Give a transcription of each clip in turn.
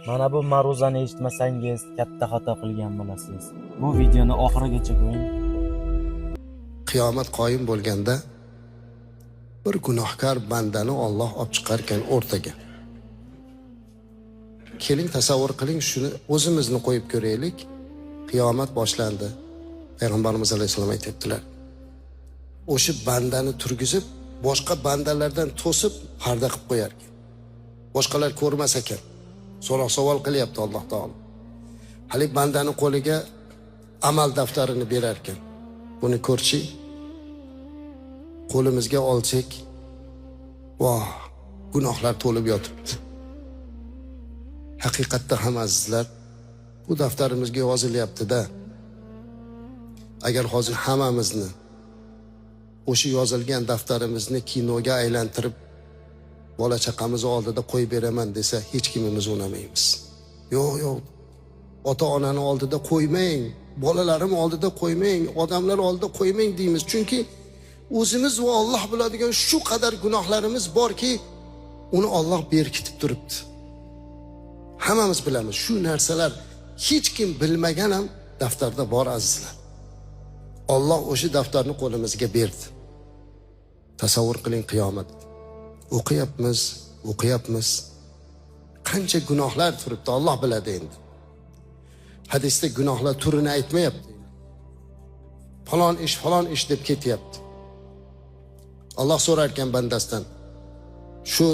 Mana bu ma'ruzani eshitmasangiz, katta xato qilgan bo'lasiz. Bu videoni oxirigacha ko'ring. Qiyomat qoyim bo'lganda bir gunohkor bandani Olloh olib chiqarkan o'rtaga. Keling, tasavvur qiling, shuni o'zimizni qo'yib ko'raylik. Qiyomat boshlandi. Payg'ambarimiz alayhissalom aytyaptilar. O'sha bandani turgizib, boshqa bandalardan to'sib parda qilib qo'yar ekan. Boshqalar ko'rmas ekan. So'roq savol qilyapti Alloh taolo. Hali bandani qo'liga amal daftarini berar ekan. Buni ko'rchi, qo'limizga olsak, voh, gunohlar to'lib yotibdi. Haqiqatda ham, azizlar, bu daftarimizga yozilyapti-da. Agar hozir hammamizni o'sha yozilgan daftarimizni kinoga aylantirib bola chaqamiz oldida qo'yib beraman desa, hech kimimiz unamaymiz. Yo'q, yo'q. Ota onani oldida qo'ymang, bolalarim oldida qo'ymang, odamlar oldida qo'ymang deymiz. Chunki o'zimiz va Alloh biladigan shu qadar gunohlarimiz borki, uni Alloh berkitib turibdi. Hammamiz bilamiz, shu narsalar hech kim bilmagan ham daftarda bor, azizlar. Alloh o'sha daftarni qo'limizga berdi. Tasavvur qiling, qiyomat. O'qiyapmiz, o'qiyapmiz. Qancha gunohlar turibdi, Alloh biladi endi. Hadisda gunohlar turini aytmayapti. Falon ish, falon ish deb ketyapti. Alloh so'rar ekan bandasidan. Shu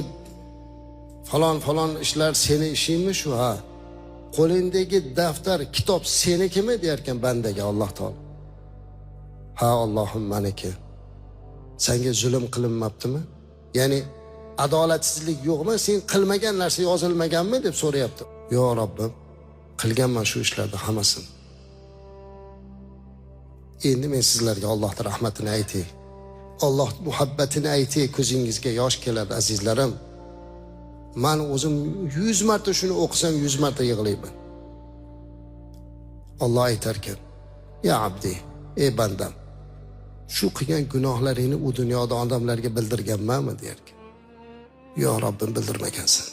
falon falon ishlar seni ishingmi shu, ha? Qo'lingdagi daftar, kitob senikimi deyar ekan bandaga Alloh taolo. Ha, Allohim, maniki. Senga zulm qilinmabdimi? Ya'ni adolatsizlik yo'qmi? Sen qilmagan narsa yozilmaganmi deb so'rayapti. Yo'q, Robbim, qilganman shu ishlarni hammasini. Endi men sizlarga Allohning rahmatini aytay. Alloh muhabbatini aytay, ko'zingizga yosh keladi, azizlarim. Man o'zim 100 marta shuni o'qisam, 100 marta yig'layman. Alloh aytarkan: "Ya abdi, ey bandam, shu qilgan gunohlaringni u dunyoda odamlarga bildirganmanmi?" derkan. Yo Robbim, bildirmagansan.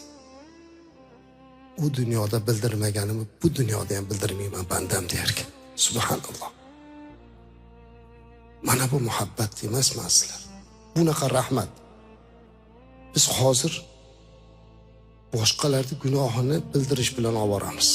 U dunyoda bildirmaganimni bu dunyoda ham bildirmayman, bandam, derkan. Subhanalloh. Mana bu muhabbat emasmi, azizlar? Bunaqa rahmat. Biz hozir boshqalarni gunohini bildirish bilan oboramiz.